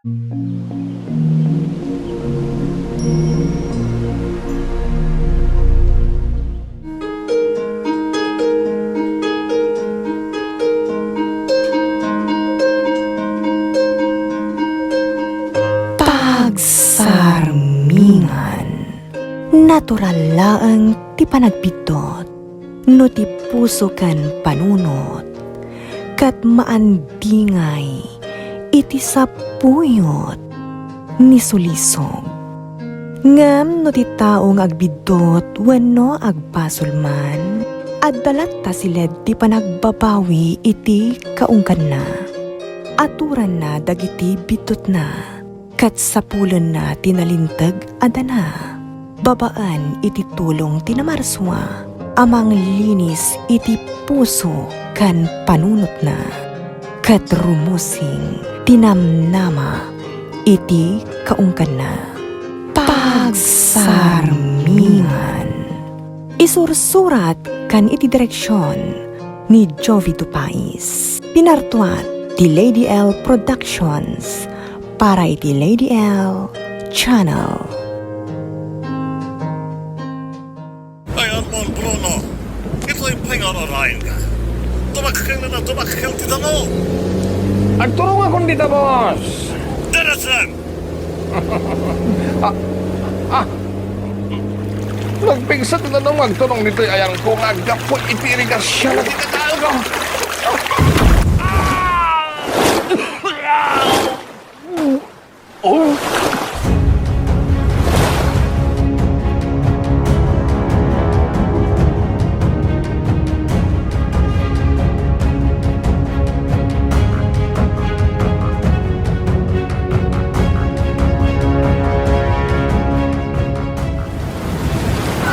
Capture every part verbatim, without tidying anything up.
Pagsarmingan. Natural laeng ti panagbiddut no ti puso ken panunot, ket maandingay iti sapuyot ni sulisog. Ngem no ti tao nga agbiddut wenno agbasol man, adda latta siled ti panagbabawi iti kaungganna. Aturanna dagiti biddutna, ket sapulenna ti nalinteg a dana. Babaen iti tulong ti namarsua a manglinis iti puso ken panunotna, ket rumusing ti namnama iti kaungganna. Pagsarmingan. Isursurat ken iti direksion ni Jovi Tupais. Pinartuat ti Lady L Productions para iti Lady L Channel. Ay, Amon Bruno, itoy pay nga ararain ka. Tumakkel na, tumakkel ti dano. Agturongakon dita, boss. Darasan! Ah, ah. Nagpigsa ti danum nga agturong ditoy ayangko nga aggapu iti irigasion a tinatago. Ah! Oh!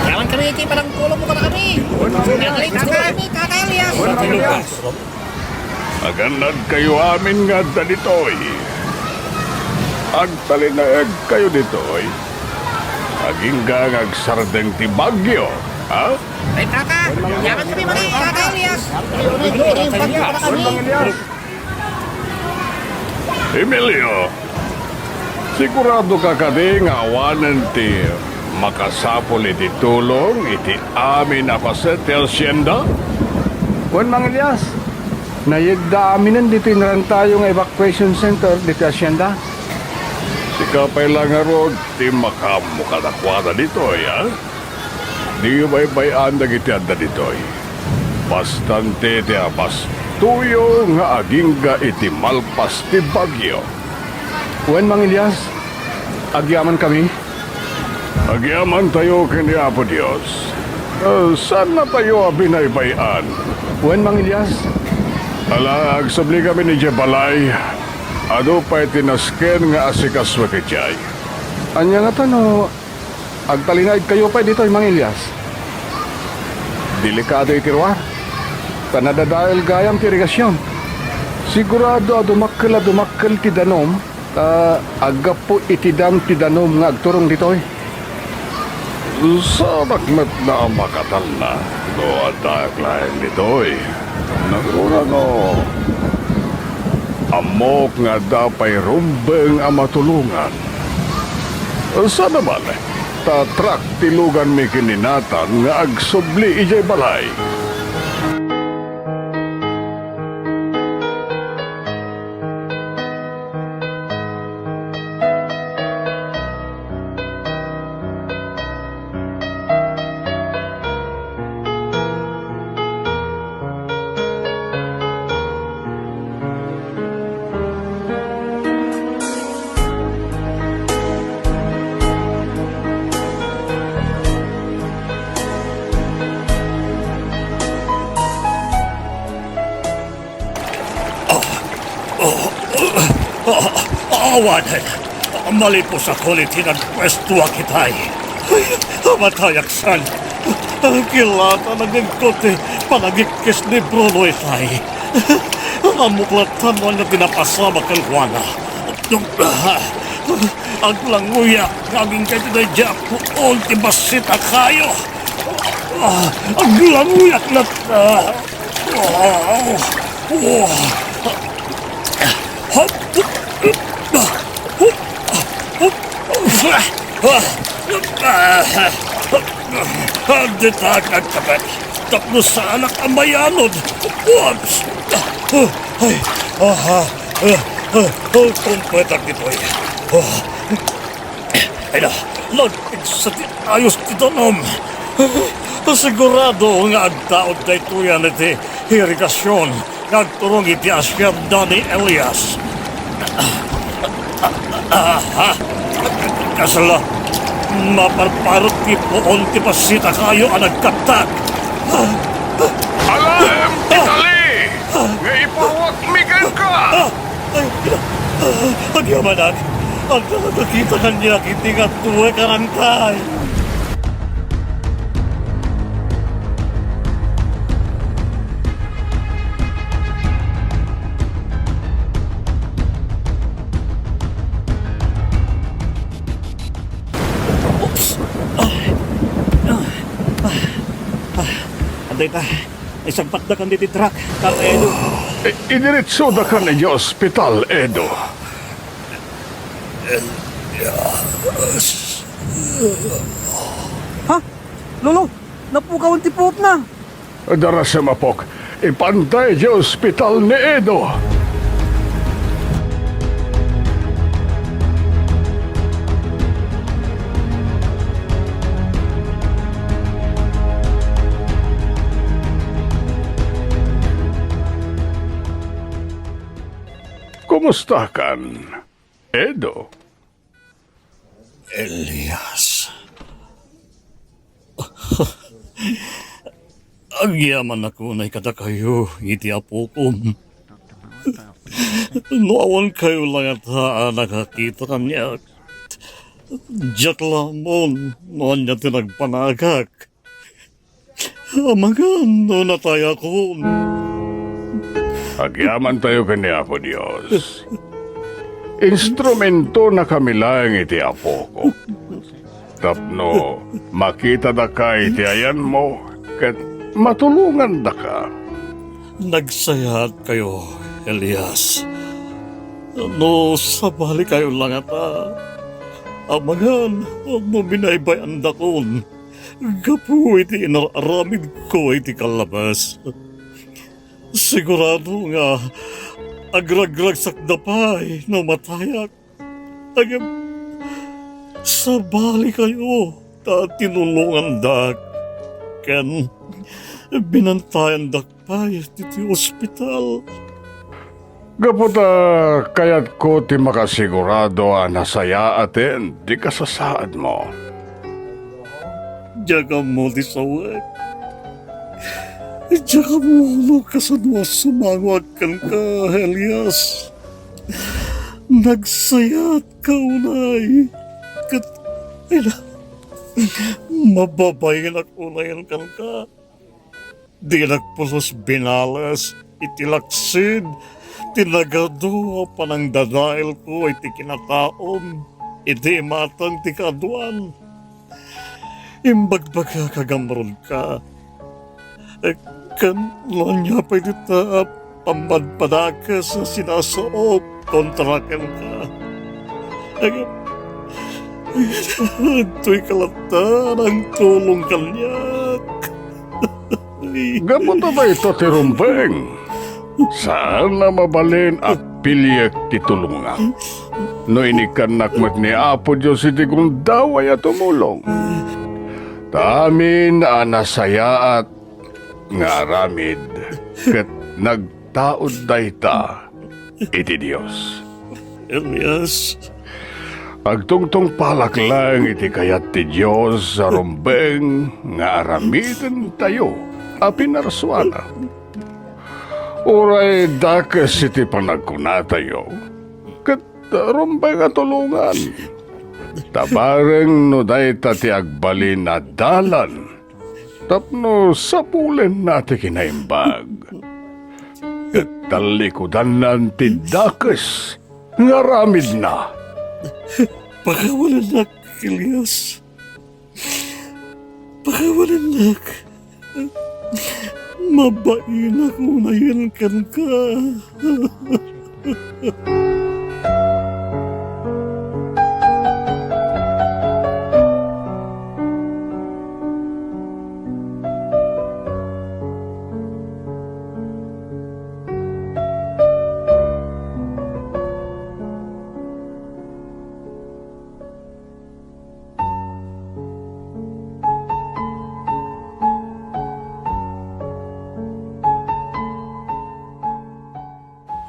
Yaman kami iti panagkulo mo kada kami. Nakalit sa kami, Kaka Elias. Agannadkayo amin nga adda ditoy. Agtalinaedkayo ditoy. Agingga nga agsardeng ti bagyo, ha? Ay, Kaka, yaman kami, mga Kaka Elias. Nakalit sa kami, Kaka Elias. Emilio, sigurado ka kadi nga awanen ti makasapul iti tulong iti amin a paset ti hacienda? Wen, Mang Elias, nayegda aminen ditoy inarantayo nga evacuation center ditoy hacienda. Sika pay la ngarud ti makaammo kadakuada ditoy, a? Diyo baybay-an dagiti adda ditoy. Bastante ti abastoyo nga agingga iti malpas ti bagyo. Wen, Mang Elias, agyamankami? Agyamantayo ken ni Apo Dios. Eh, saannatayo a binaybay-an. Wen, Mang Elias? Ala, agsubli kami idiay balay. Adu pay ti nasken nga asikaso idiay. Ania ngata no agtalinaedkayo pay ditoy, Mang Elias? Delikado iti ruar, ta nadadael gayam ti irigasion. Sigurado a dumakkel a dumakkel ti danum, ta aggapu iti dam ti danum nga agturong ditoy. Saanak met a makatalna no addaak laeng ditoy. Nangruna no, ammok nga adda pay rumbeng a matulongan. Saan a bale, ta truck ti luganmi ken ni Nathan nga agsubli idiay balay. Ah, ah, ah, awanen, malipusakkon iti nagpuestoak itay. Ay, amatayak san. Kilatan agingko ti panagikkis ni Bruno itay. Ammok latta no ania ti napasamak kenkuana. Aglanguyak nga agingga iti daydiay a puon ti bassit a kayo. Aglanguyak latta. Ah, oh. Ah. Ah! Ah! Ah! Dita agkapet tapno saanak a mayanud. Oops! Ah! Ay! Ah! Ah! Ah! Ah! Kumpletak ditoy. Ah! Ay na, nagpigsa ti ayos ti danum. Sigurado nga agtaud daytoyan iti irigasion nga agturong iti asyenda ni Elias. Kasla, maparparot ti puon ti bassit a kayo a nagkattak. Alaem, Italy! Nga iparuakmi kenka! Ay, agyamanak, agkakita kaniak iti nga tuwe karantay. Oops. Ay. Ah. Ah. Ah. Adda ita. Isagpatdakan diti truck, Tatay Edo. I-, idiretsodakan idiay ospital, Edo. Ha? Lolo, napukawan ti puotna. Darasem, apok. Ipaanta idiay ospital ni Edo. Kumustakan, Edo? Elias. Agyamanak unay kadakayo iti apokom. No awan kayo la ngata a nakakita kaniak, diak la ammon no ania ti nagpanagak. Amangan no natayakon. Agyamantayo ken ni Apo Dios. Instrumentonakami laeng iti apok. Tapno makitada ka iti ayanmo ket matulongandaka. Nagsayaat kayo, Elias. No sabali kayo la ngata, amangan no binaybay-andakon gapu iti inar-aramidko iti kallabas. Sigurado nga agragragsakda pay no matayak. Ngem, sabali kayo ta tinulongandak ken binantayandak pay ditoy ospital. Gapu ta kayatko ti makasigurado a nasayaaten ti kasasaadmo. Diak ammo ti sawek. Diak ammo no kasano a sumangoak kenka, Elias. Nagsayaatka unay. Ket, ay na, mababainak unayen kenka. Dinak pulos binales iti laksid ti nagadu a panangdadaelko iti kinataom idi imatang ti kaaduan. Imbagbagak a gamrudka. Ken no ania pay dita a pammadpadakes a sinasaok kontra kenka. Agtoyka latta a nangtulong kaniak. Gapu ta dayta ti rumbeng, saan a mabalin a piliek ti tulongak. No inikkannak met ni Apo Dios iti gundaway a tumulong. Ta amin a nasayaat nga aramid ket nagtaud dayta iti Dios. Elias. Agtungtungpalak laeng iti kayat ti Dios a rumbeng nga aramidentayo a pinarsuana. Uray dakes iti panagkunatayo, ket rumbeng a tulongan. Ta bareng no dayta ti agbalin a dalan tapno sapulenna ti kinaimbag, ket tallikudannan ti dakes nga aramidna. Pakawalennak, Elias. Pakawalennak. Mabainak unayen kenka.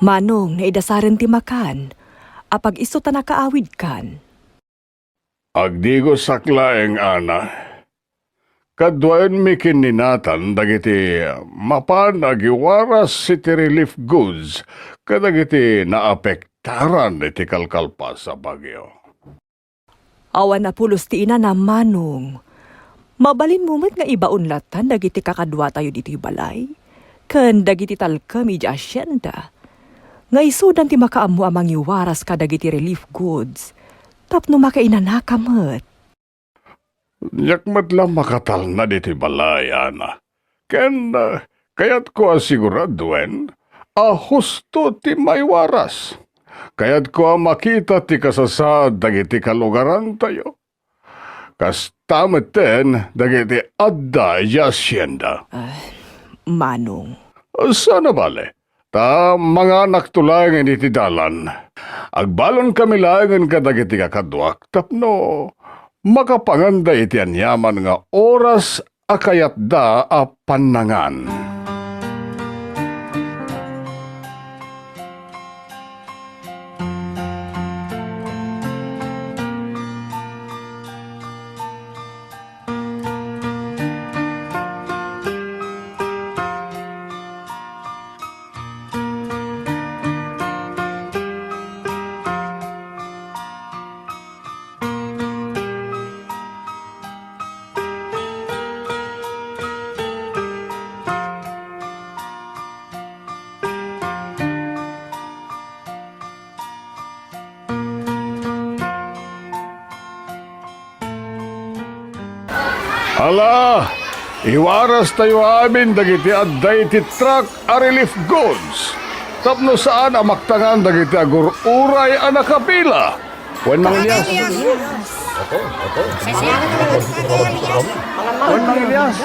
Manong, naidasaren ti makan. Apag-isu ta nakaawidkan. Agdigosak laeng, Ana. Kaduaenmi ken ni Nathan dagiti mapan agiwaras iti relief goods kadagiti naapektaran iti kalkalpas a bagyo. Awan a pulos ti inanam, Manong. Mabalinmo met nga ibaon lattan dagiti kakaduatayo ditoy balay ken dagiti talkem idiay asienda nga isudan ti makaammo a mangiwaras kadagiti relief goods tapno makainanaka met. Diak met la makatalna ditoy balay, Ana. Ken, ah, kayatko a siguraduen a husto ti maiwaras. Kayatko a makita ti kasasaad dagiti kalugarantayo. Kasta metten dagiti adda idiay asienda. Ah, Manong. Saan a bale, ta manganakto laengen iti dalan. Agbalon kami laengen kadagiti kakaduak tapno makapanganda iti aniaman nga oras a kayatda a pannangan. Hala, iwarastayo amin dagiti adda iti truck a relief goods tapno saan a maktangan dagiti agur-uray a nakapila. Wen, Mang Elias? Wen, Mang Elias?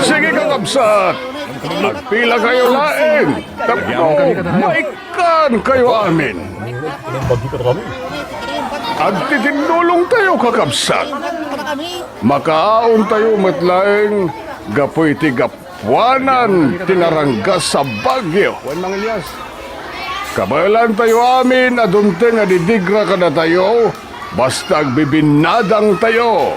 Sige, kakabsat. Agpilakayo laeng tapno maikkankayo amin. Agtitinnulongtayo, kakabsat. Makaaontayo met laeng gapu iti gapuanan ti naranggas a bagyo. Wen, Mang Elias? Kabaelantayo amin a dumteng a didigra kadatayo, basta agbibinnadangtayo.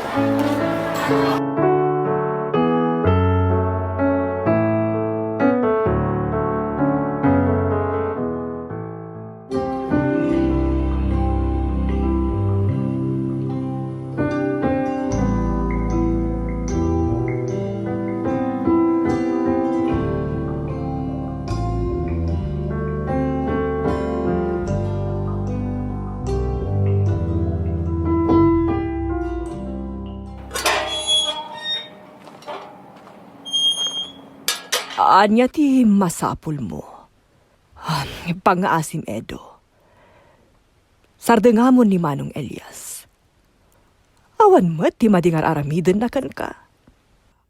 Ania ti masapulmo? Ah, pangngaasim, Edo. Sardengamon ni Manong Elias. Awan met ti madi nga ar-aramidenna kenka.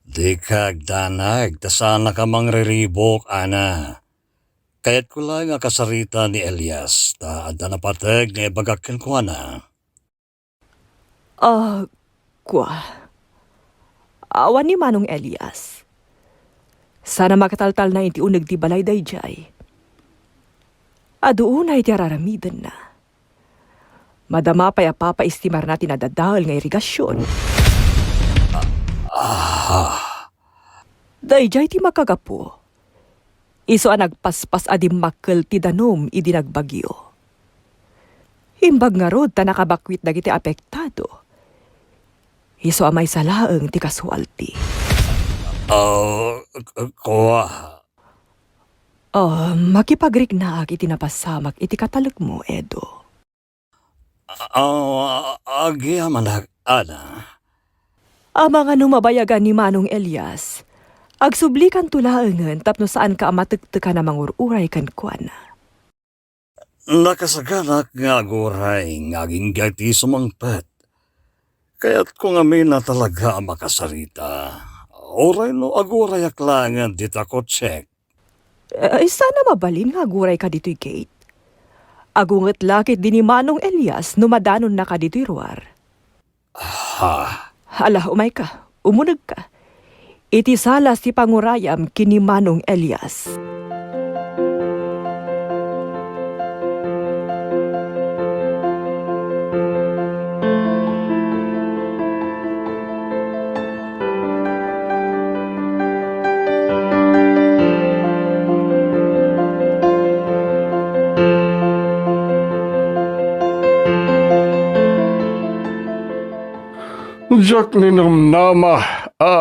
Dika agdanag, ta saannak a mangriribuk, Ana. Kayatko laeng a kasarita ni Elias, ta adda napateg nga ibagak kenkuana. Ah, kua. Awan ni Manong Elias. Saan a makataltalna iti uneg ti balay daydiay. Adu unay ti ar-aramidenna. Madama pay a papaestimarna ti nadadael nga irigasion. Ah. Daydiay ti makagapu. Isu a nagpaspas a dimmakkel ti danum idi nagbagyo. Imbag ngarud ta nakabakwit dagiti apektado. Isu a maysa laeng ti kasualti. Ah, k-, kua. Ah, makipagriknaak iti napasamak iti katalekmo, Edo. Ah, agyamanak, Ana. Amangan no mabayagan ni Manong Elias, agsublikanto laengen tapno saanka a matektekan a mangur-uray kenkuana. Nakasaganak nga aguray nga agingga iti sumangpet. Kayatko ngamin a talaga a makasarita. Uray no agurayak laengen dita kotsek. Eh, saan a mabalin nga agurayka ditoy gate? Agunget la ketdi ni Manong Elias no madanonnaka ditoy ruar. Ha? Ala, umayka. Umunegka. Iti salas ti pangurayam ken ni Manong Elias. Diak ninumnama a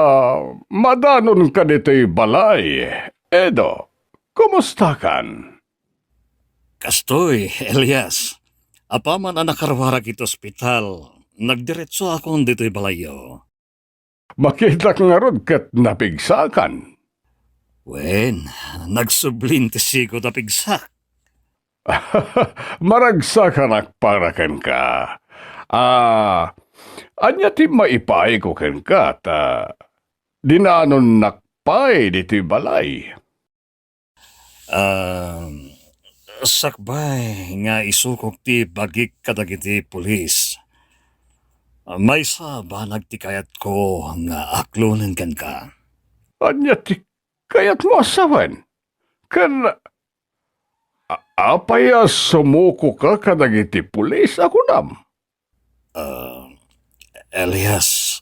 madanonka ditoy balay, Edo. Kumustakan? Kastoy, Elias. Apaman a nakaruarak iti ospital, nagdiretsoakon ditoy balayyo. Makitak ngarud ket napigsakan. Wen, nagsublin ti siko ta pigsak. Maragsakanak para kenka. Ah, ania ti maipaayko kenka ta dinanonnak pay ditoy balay? Ah, sakbay nga isukok ti bagik kadagiti pulis, maysa banag ti kayatko nga aklonen kenka. Ania ti kayatmo a sawen? Ken a-, apay a sumukoka kadagiti pulis a kunam? Ah, Elias,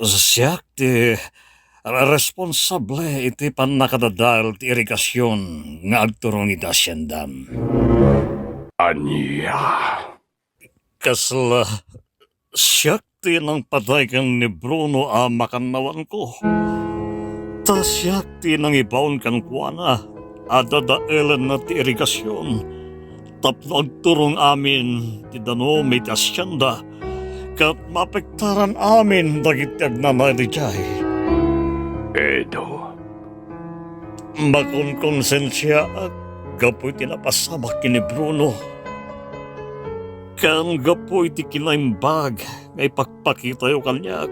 siak ti responsable iti pannakadadael ti irigasion nga agturong iti haciendam. Ania? Kasla siak ti nangpaday ken ni Bruno a makannawanko. Ta siak ti nangibaon kenkuana a dadaelenna ti irigasion tapno agturong amin ti danum iti hacienda ket maapektaran amin dagiti agnanayon idiay. Edo. Makonkonsensiaak gapu iti napasamak ken ni Bruno. Ken gapu iti kinaimbag nga ipakpakitayo kaniak.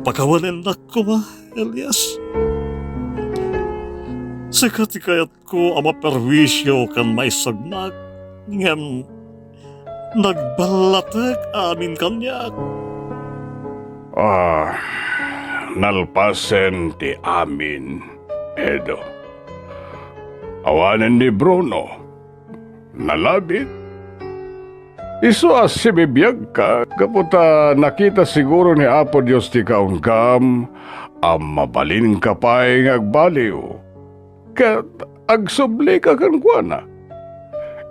Pakawanennak koma, Elias. Sika ti kayatko a maperwisio ken maisagmak, ngem nagballatek amin kaniak. Ah, nalpasen ti amin, Edo. Awanen ni Bruno. Nalabit. Isu a sibibiagka gapu ta nakita siguro ni Apo Dios ti kaunggam a mabalinka pay nga agbaliw. Ket agsublika kenkuana.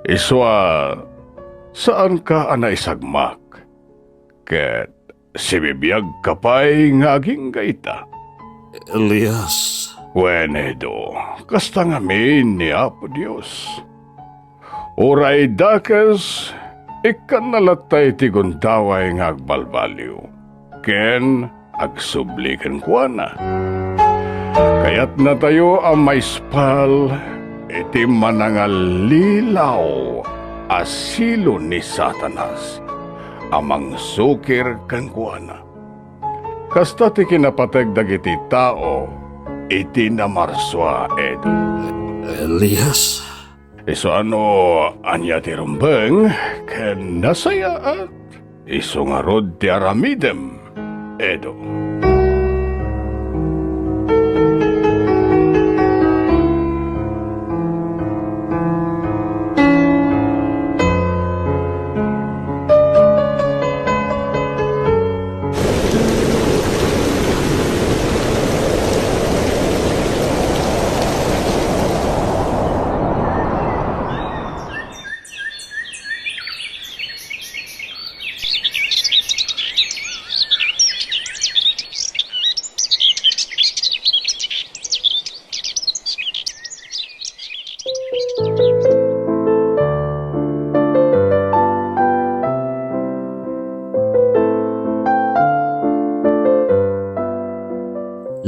Isu a saanka a naisagmak. Ket sibibiagka pay nga agingga ita. Elias. Wen, Edo, kasta ngamin ni Apo Dios. Uray dakes, ikkanna latta iti gundaway nga agbalbaliw, ken agsubli kenkuana. Kayatnatayo a maispal iti manangallilaw a silo ni Satanas a mangsukir kenkuana. Kasta ti kinapateg dagiti tao iti namarsua, Edo. Elias. Isu a no ania ti rumbeng ken nasayaat, isu ngarud ti aramidem, Edo.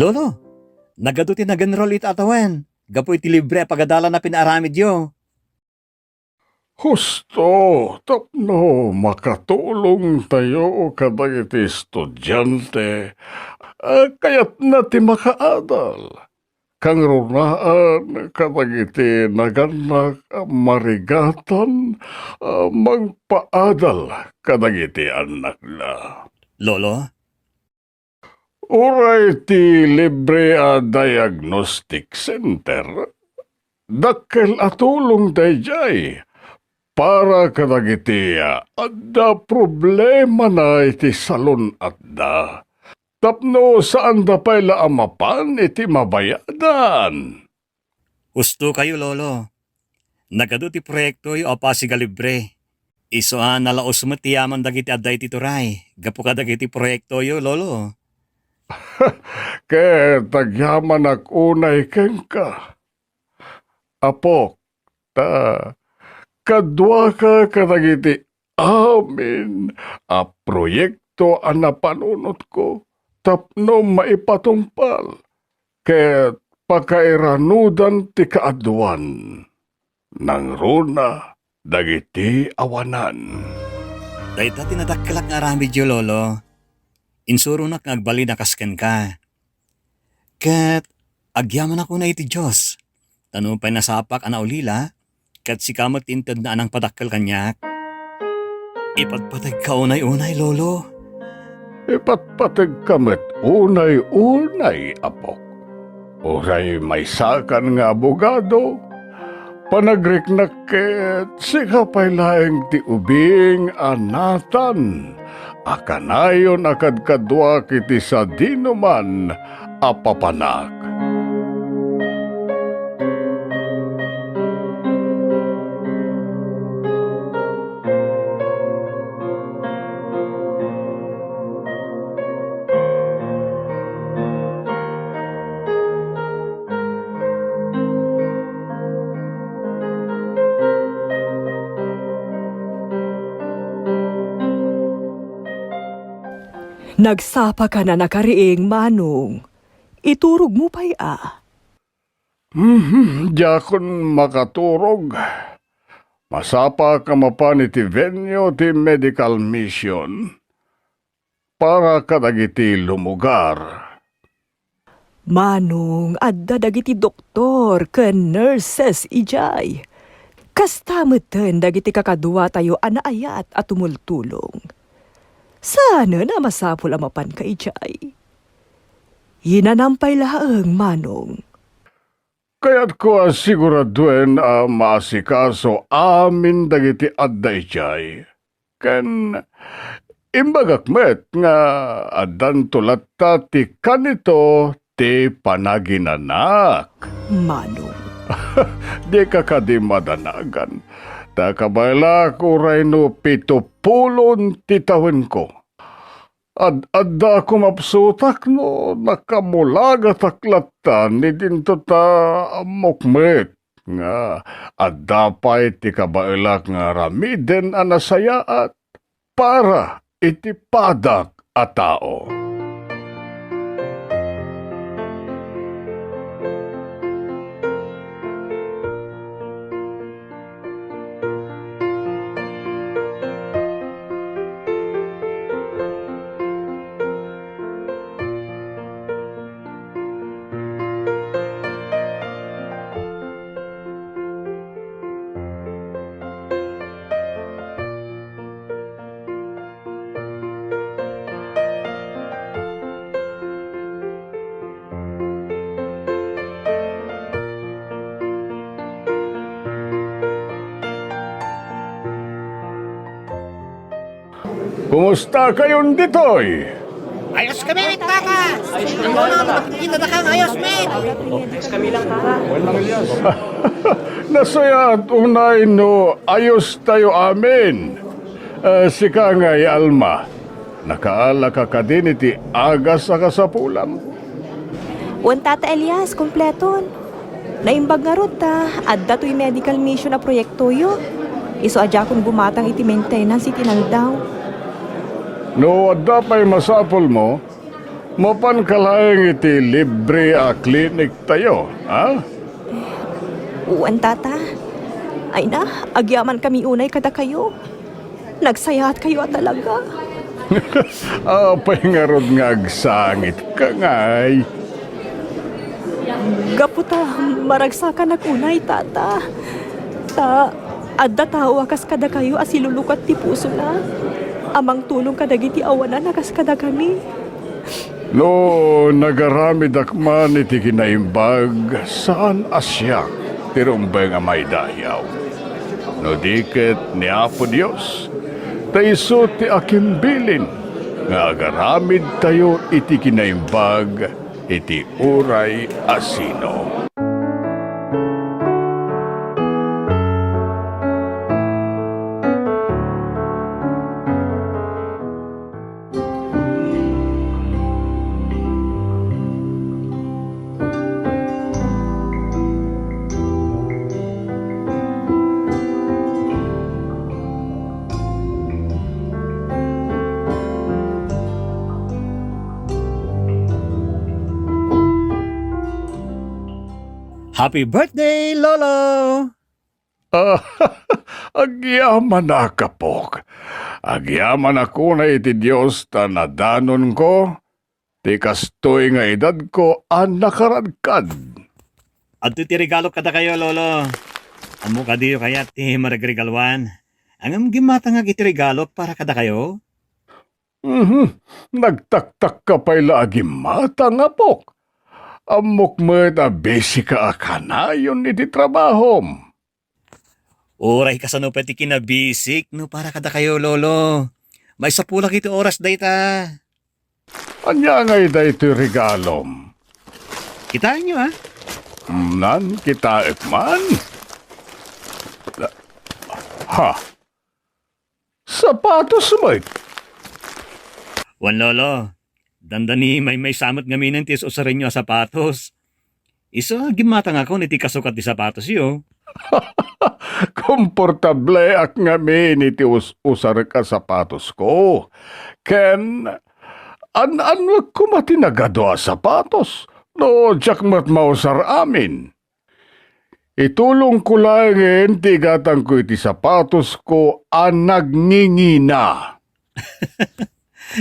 Lolo, nagadu ti nag-enroll iti atawen gapu iti libre a pagadalan a pinaaramidyo. Husto tapno makatulongtayo kadagiti estudiante a kayatna ti makaadal, kangrunaan kadagiti nagannak a marigatan a mangpaadal kadagiti annakna. Lolo? Uray ti libre a diagnostic center, dakkel a tulong daydiay para kadagiti adda problemana iti salun-atda, tapno saanda pay la a mapan iti mabayadan. Husto kayo, Lolo. Nagadu ti proyektoyo a pasig a libre. Isu a nalaus met ti yaman dagiti adda iti turay gapu kadagiti proyektoyo, Lolo. Ket agyamanak unay kenka, apok, ta kaduaka kadagiti amin a proyekto a napanunotko tapno maipatungpal ket pakairanudan ti kaaduan. Nangruna dagiti awanan. Dayta ti nadakkelak nga aramidyo, Lolo. Insuronak nga agbalin a kas kenka. Ket agyamanak unay iti Dios, ta nupay nasapak a naulila, ket sika met ti intedna a nangpadakkel kaniak. Ipatpategka unay-unay, Lolo. Ipatpategka met unay-unay, apok. Uray maysakan nga abogado, panagriknak ket sika pay laeng ti ubing a natan a kanayon a kadkaduak iti sadinoman a papanak. Nagsapakanan a kariing, Manong. Iturogmo pay a. Mhm, diakon makaturog. Masapak a mapan iti venue ti medical mission para kadagiti lumugar. Manong, adda dagiti doktor ken nurses idiay. Kasta metten dagiti kakaduatayo a naayat a tumultulong. Saanen a masapul a mapanka idiay. Inanam pay laeng, Manong. Kayatko a siguraduen a maasikaso amin dagiti adda idiay. Ken imbagak met nga addanto latta ti kanito ti panaginanak. Manong. Dika kadi madanagan. Ta kabaelak uray no pitupulon ti tawenko. Ad-adda a kumapsutak no nakamulagatak latta ni dinto ta ammok met nga adda pay ti kabaelak nga aramiden a nasayaat para iti padak a tao. Kumusta kayon ditoy? Ayos kami, met, tata. Ikaw na, makikita na kang ayos, met. Nasayaat unay no ayos tayo amin. Eh, sika ngay, Alma, nakaala ka kadin iti agas a kasapulam? Wen, Tata Elias, kompleton. Naimbag ngarud ta adda toy medical mission a proyektoyo. Isu a diakon gumatang iti maintenance iti inaldaw. No adda pay masapulmo, mapanka laeng iti libre a clinic tayo, ha? Wen, Tata. Ay na, agyamankami unay kadakayo. Nagsayaatkayo a talaga. Apay ngarud nga agsangitka ngay? Gapu ta maragsakanak unay, Tata. Ta adda tao a kas kadakayo a silulukat ti pusona, a mangtulong kadagiti awanan a kas kadakami. No nagaramidak man iti kinaimbag, saan a siak ti rumbeng a maidayaw. No di ket ni Apo Dios, ta isu ti akimbilin nga agaramidtayo iti kinaimbag iti uray a sino. Happy birthday, Lolo! Ah, agyamanak, apok. Agyamanak unay iti Dios ta nadanonko ti kastoy nga edadko a nakaradkad. Adtoy ti regalok kadakayo, Lolo. Ammo kadiyo kayat ti maragregaluan? Ngem gimmatangak iti regalok para kadakayo. Mhm. Nagtaktakka pay la a gimmatang, apok. Ammok met a bisika a kanayon iti trabahom. Uray kasano pay ti kinabisik no para kadakayo, Lolo. Maisapulak iti oras dayta. Ania ngay daytoy regalom? Kitaenyo, a? Nan, kitaek man. Ha? Sapatos met? Wen, Lolo. Dandani maymaysa met ngamin ti is-usarenyo a sapatos. Isu a gimmatangakon iti kasukat ti sapatosyo. Komportableak ngamin iti us-usarek a sapatosko. Ken, an-annuek koma ti nagadu a sapatos no diak met mausar amin. Itulongko laengen ti igatangko iti sapatosko a nagngingina.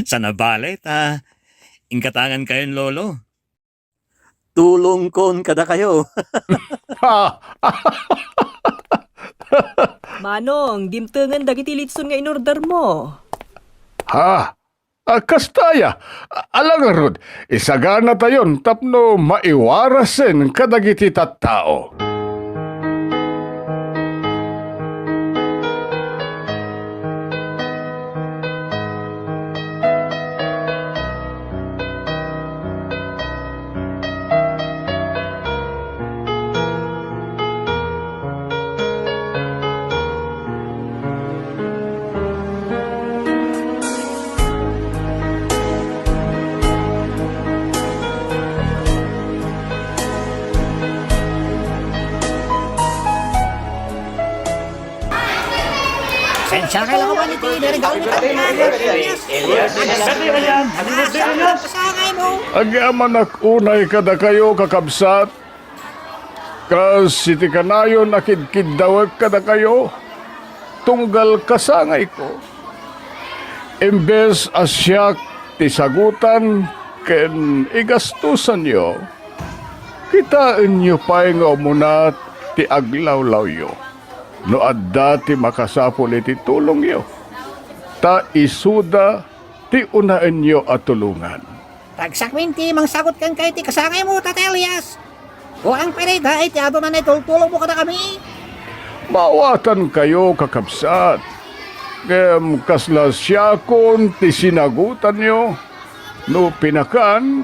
Saan a bale ta inkatangankayon, Lolo. Tulongkon kadakayo. Ha? Manong, dimtengen dagiti litson nga inordermo. Ha? A, kasta aya. A, ala ngarud, isaganatayon tapno maiwarasen kadagiti tattao. Sensia kay lang man iti narigaw ni Tatay Elias. Kasangay mo. Agyamanak unay kadakayo, kakabsat. Kas iti kanayon a kidkiddawek kadakayo, tunggal kasangayko. Imbes a siak ti sagutan ken igastosanyo, kitaenyo pay nga umuna ti aglawlawyo no adda ti makasapul iti tulongyo, ta isuda ti unaenyo a tulongan. Ragsakmin ti mangsagut kenka iti kasangaymo, Tatay Elias. Kuang pay dayta iti adu nga naitultulongmo kadakami. Maawatankayo, kakabsat. Ngem kasla siakon ti sinagutanyo no pinakan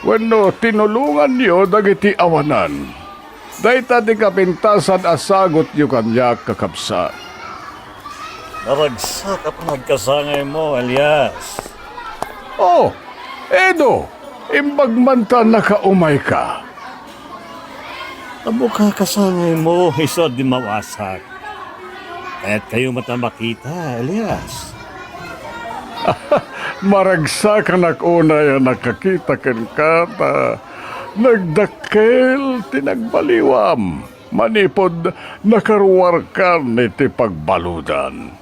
wenno tinulonganyo dagiti awanan. Dayta ti kapintasan a sagutyo kaniak, kakabsat. Naragsak a panagkasangaymo, Elias. Oh, Edo, imbag man ta nakaumayka. Ammoka kasangaymo, isu a dimmawasak. Kayatkayo met a makita, Elias. Maragsakanak unay a nakakita kenka ta nagdakkel ti nagbaliwam manipud nakaruarkan iti pagbaludan.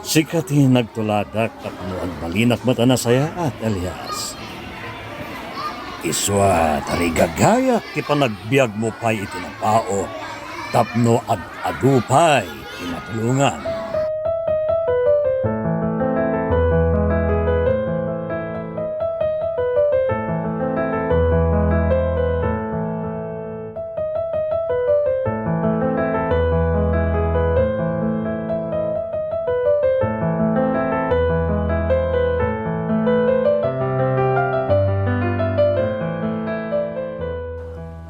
Sika ti nagtuladak tapno agbalinak met a nasayaat, Elias. Isu a tarigagayak ti panagbiagmo pay iti napaut tapno ad-adu pay ti natulongan.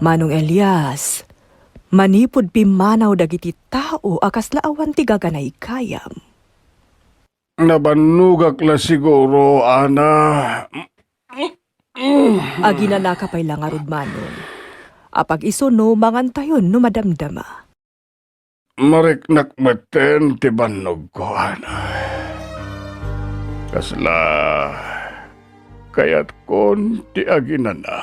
Manong Elias, manipud pimmanaw dagiti tao a kasla awan ti gaganaykayam. Nabannogak la siguro, Ana. Aginanaka pay la ngarud, Manong. Apag-isu no mangantayon no madamdama. Mariknak metten ti bannogko, Ana. Kasla kayatkon ti aginana.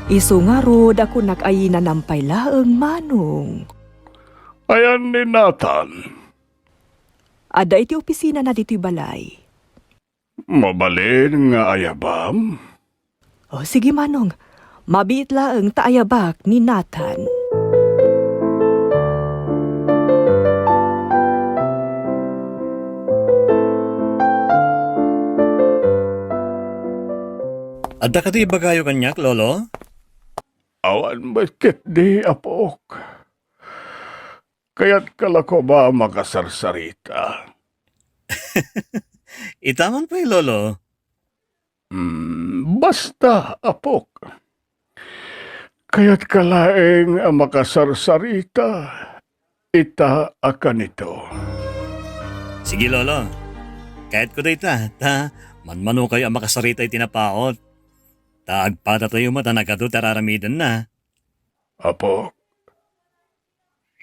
Isu ngarud a kunak a yinanam pay laeng, Manong. Ayan ni Nathan? Adda iti opisinana ditoy balay. Mabalin nga ayabam? O, sige, Manong. Mabiit laeng ta ayabak ni Nathan. Adda kadi ibagayo kaniak, Lolo? Awan met ketdi, apok. Kayatka la koma a makasarsarita? Ita man pay, Lolo. Hmm, basta, apok. Kayatka laeng a makasarsarita ita a kanito. Sige, Lolo. Kayatko dayta, ta manmanokayo a makasarita iti napaut. Ta agpadatayo met a nagadu ti ar-aramidenna. Apok,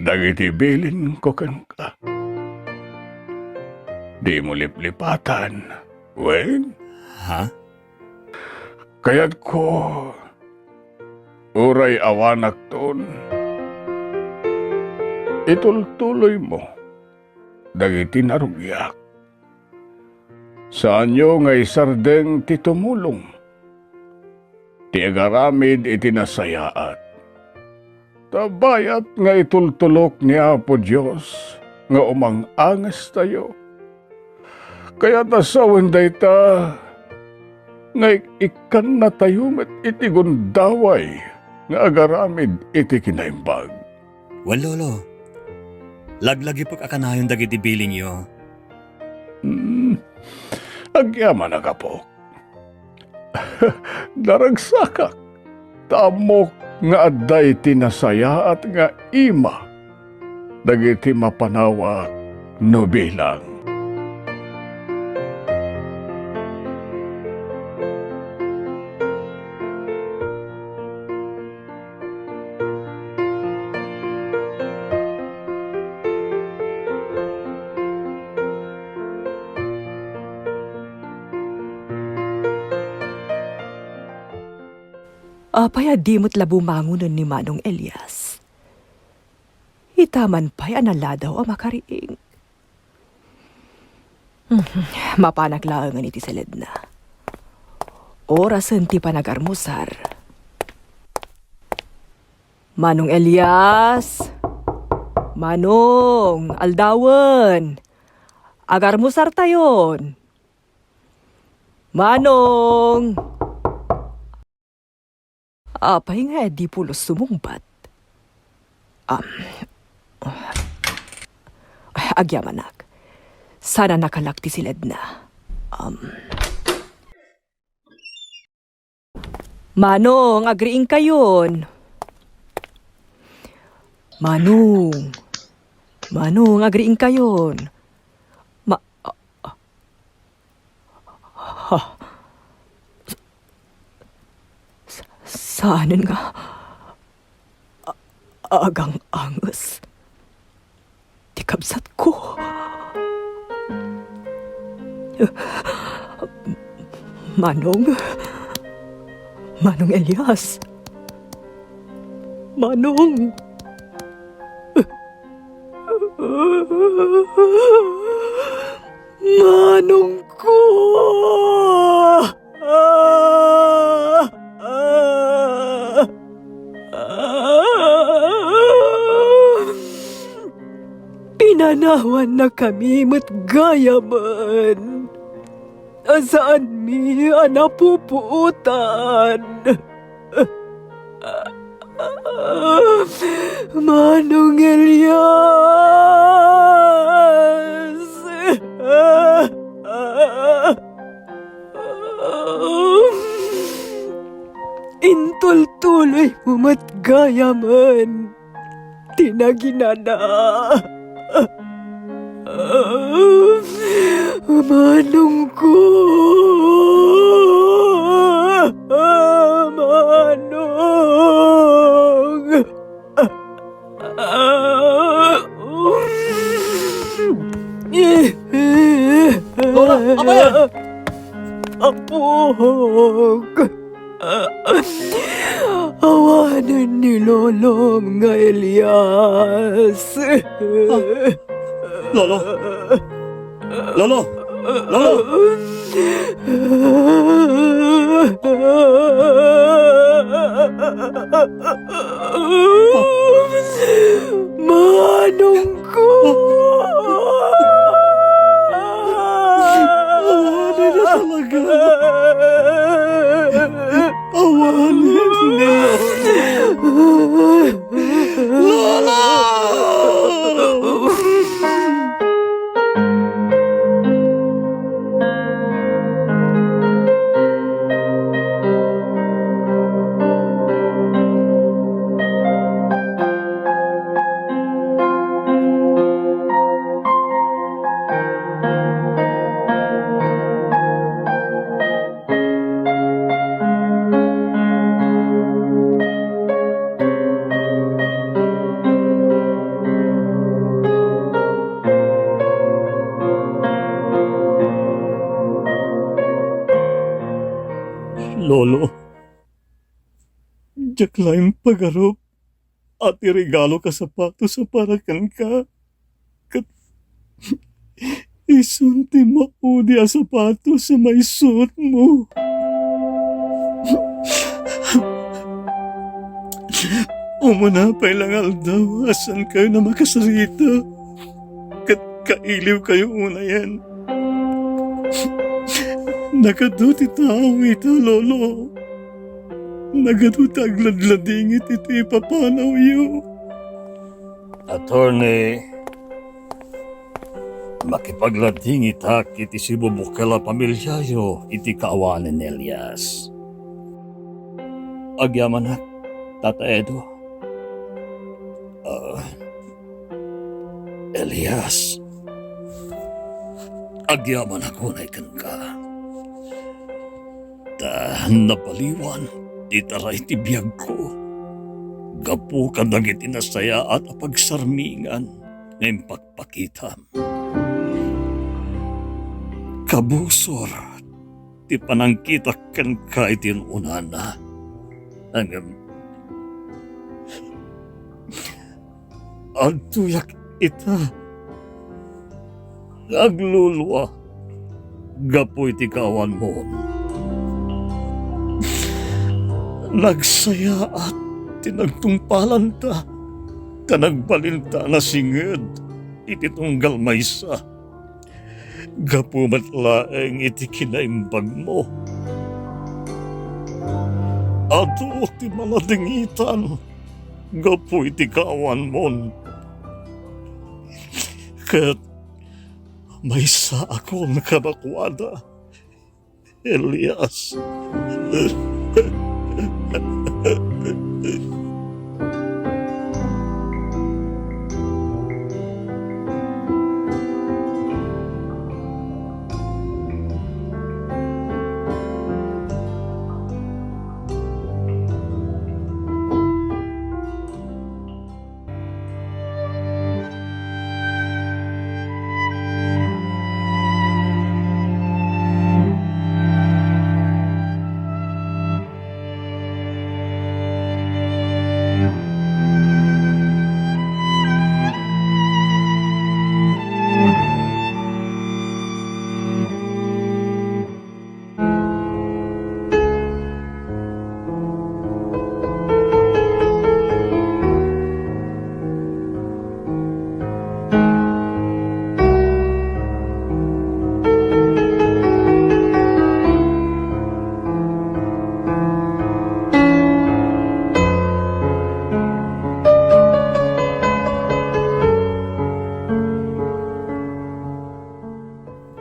dagiti bilinko kenka, dimo liplipatan, wen? Ha? Kayatko, uray awanakton, itultuloymo dagiti narugiak. Saanyo nga isardeng ti tumulong, ti agaramid iti nasayaat. Ta bayat nga itultulok ni Apo Dios nga umang-angestayo. Kayat a sawen dayta nga ik-ikkannatayo met iti gundaway nga agaramid iti kinaimbag. Wen, Lolo, laglagipek a kanayon dagiti bilinyo. Hmm. Agyamanak, apok. Naragsakak ta ammok nga adda iti nasayaat nga ima dagiti mapanawak no bilang. Apay a di met la bumangonen ni Manong Elias? Ita man pay a naladaw a makariing. Mapanak laengen iti siledna. Orasen ti panagarmusar. Manong Elias! Manong! Aldawen! Agarmusartayon! Manong! Apay nga di pulos sumungbat? Am, agyamanak. Sana nakalak ti siledna. Am. Manong, agriingkayon. Manong. Manong, agriingkayon. Ma-, Ha? Sa-, saanen nga a-, agang-anges ti kabsatko? Manong, Manong Elias, Manong. Manongko! Pinanawannakami met gayamen a saanmi a napupuotan. Manong Elias! Intultuloymo met gayamen ti naginana. Manongko! Manong! Lola, apay! Apok! Lolo nga Elias. Ah, Lolo. Lolo. Lolo. Manong ko! Awanen na talaga. Awanen na. Lola! Lolo, diak laeng pagarup a ti regalo a sapatos a para kenka, ket isun ti maudi a sapatos a maisutmo. Umuna pay la nga aldaw a saankayo a makasarita, ket kailiwkayo unayen. Nagadu ti tao ita, Lolo. Nagadu ti agladladingit iti ipapanawyo. Attorney, makipagladingitak iti sibubukel a pamiliayo iti kaawanen ni Elias. Agyamanak, Tata Edo. Ah, Elias, agyamanak unay kenka. Ta nabaliwan ti taray ti biagko gapu kadagiti nasayaat a pagsarmingan nga impakpakitam. Kabusor ti panangkitak kenka iti un-unana. Ngem adtoyak ita nga aglulua gapu iti kaawanmon. Nagsayaat ti nagtungpalanta, ta nagbalinta a nasinged iti tunggal maysa. Gapu met laeng iti kinaimbagmo, adu ti maladingitan gapu iti kaawanmon. Ket maysaakon kadakuada, Elias.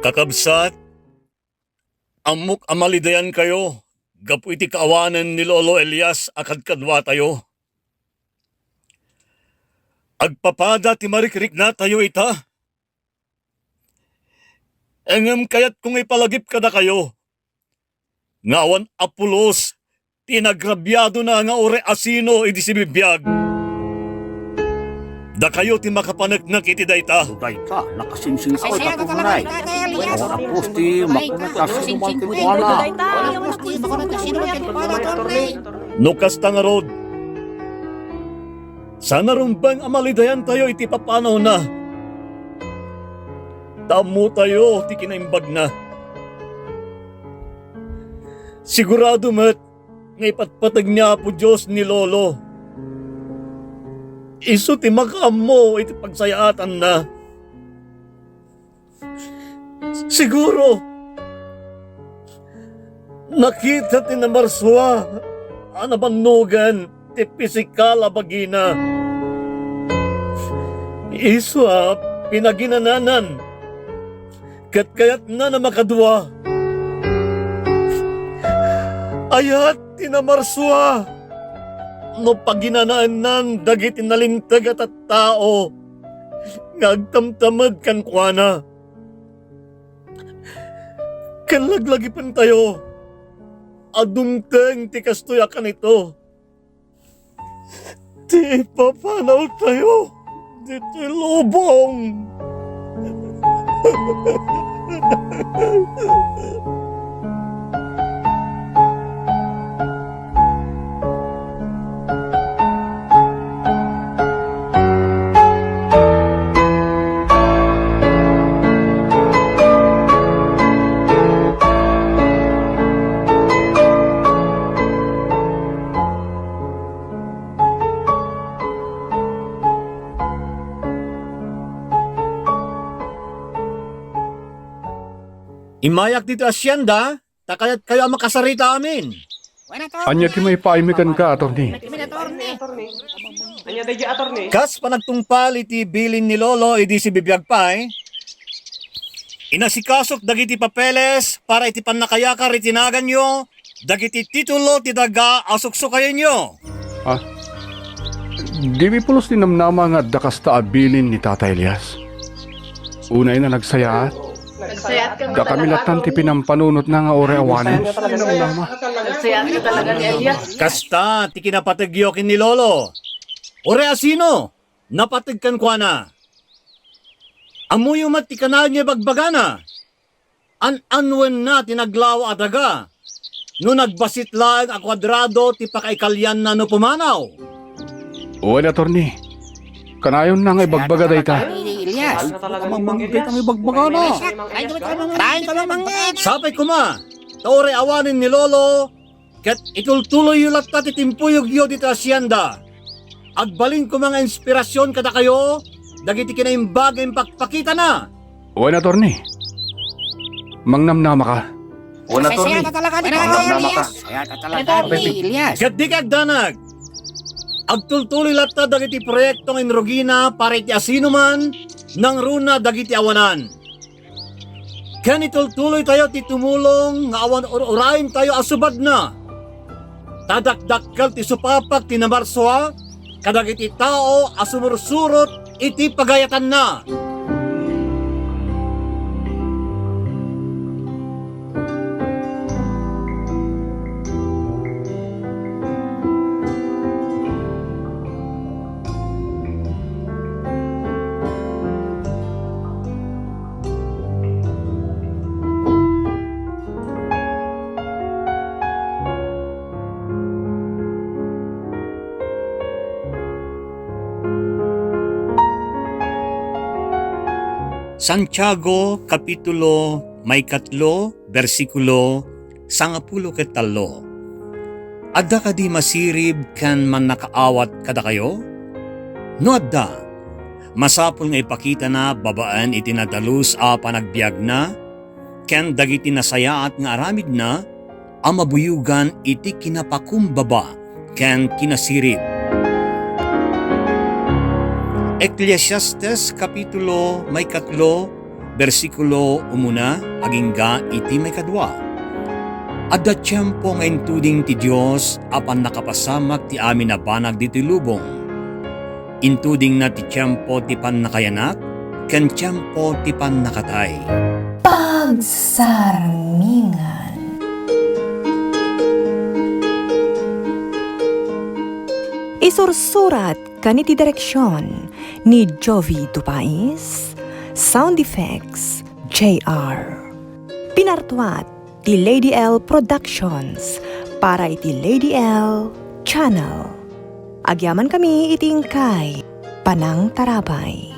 Kakabsat, ammok a malidayankayo gapu iti kaawanen ni Lolo Elias a kadkaduatayo. Agpapada ti marikriknatayo ita. Ngem kayatko nga ipalagip kadakayo nga awan a pulos ti inagrabiadona nga uray asino idi sibibiag. Dakayo ti makapaneknek iti dayta. No dayta, nakasingsingko ta tunay. Awan a pulos ti makunak a sinuman kenkuana. No kasta ngarud, Saan a rumbeng a malidayantayo iti papanawna. Ta ammotayo ti kinaimbagna. Sigurado met nga ipatpateg ni Apo Dios ni Lolo. Isu ti makaammo iti pagsayaatanna. Siguro, nakita ti namarsua a nabannogan ti pisikal a bagina. Isu a pinaginananan ket kayatna a makadua. Ayat ti namarsua no paginanaennan dagiti nalinteg a tattao nga agtamtamed kenkuana. Ken laglagipentayo a dumteng ti kastoy a kanito ti ipapanawtayo ditoy lubong. Immayak ditoy asienda, ta kayatkayo a makasarita amin. Ania ti maipaaymi kenka, attorney? Ania daydiay, attorney? Kas panagtungpal iti bilin ni Lolo idi sibibiag pay, inasikasok dagiti papeles para iti pannakayakar iti naganyo dagiti titulo ti daga a suksukayenyo. Ah, dimi pulos ti namnama nga adda kasta a bilin ni Tata Elias. Unay na nagsayaat. Dakami lattan ti pinampanunotna nga uray awanen. Nagsayaat ka talaga ni Elias. Kasta ti kinapategyo ken ni Lolo. Uray asino napateg kenkuana? Ammoyo met ti kanayon nga ibagbagana. An-annuenna ti naglawa a daga no nagbasit laeng a kuadrado ti pakaikalianna no pumanaw. Wen, attorney. Kanayonna nga ibagbaga dayta. Elias. Mamangget kami bagbagana. Kain kami mamangget. Sapay koma, ta uray awanen ni Lolo, ket itultuloyyo latta ti timpuyogyo ditoy asienda. Agbalin koma nga inspirasion kadakayo dagiti kinaimbag nga impakpakitana. Wen, attorney. Mangnamnamaka. Wen, attorney. Mangnamnamaka. Ket dika agdanag. Agtultuloy latta dagiti proyekto nga inrugina para iti asinoman, nangruna dagiti awanan. Ken itultuloytayo ti tumulong nga awan ur-urayentayo a subadna. Ta dakdakkel ti supapak ti namarsua kadagiti tao a sumursurot iti pagayatanna. Santiago, kapitulo maikatlo, bersikulo sangapulo ket tallo. Adda kadi masirib ken mannakaawat kadakayo? No adda, masapul nga ipakitana babaen iti nadalus a panagbiagna ken dagiti nasayaat nga aramidna a mabuyogan iti kinapakumbaba ken kinasirib. Eclesiastes, kapitulo maikatlo, bersikulo umuna agingga iti maikadua. Adda tiempo nga intuding ti Dios a pannakapasamak ti amin a banag ditoy lubong. Intudingna ti tiempo ti pannakayanak ken tiempo ti pannakatay. Pagsarmingan. Isursurat ken iti direksion ni Jovi Dupais, sound effects, J R. Pinartuat ti Lady L Productions para iti Lady L Channel. Agyamankami iti inkay panangtarabay.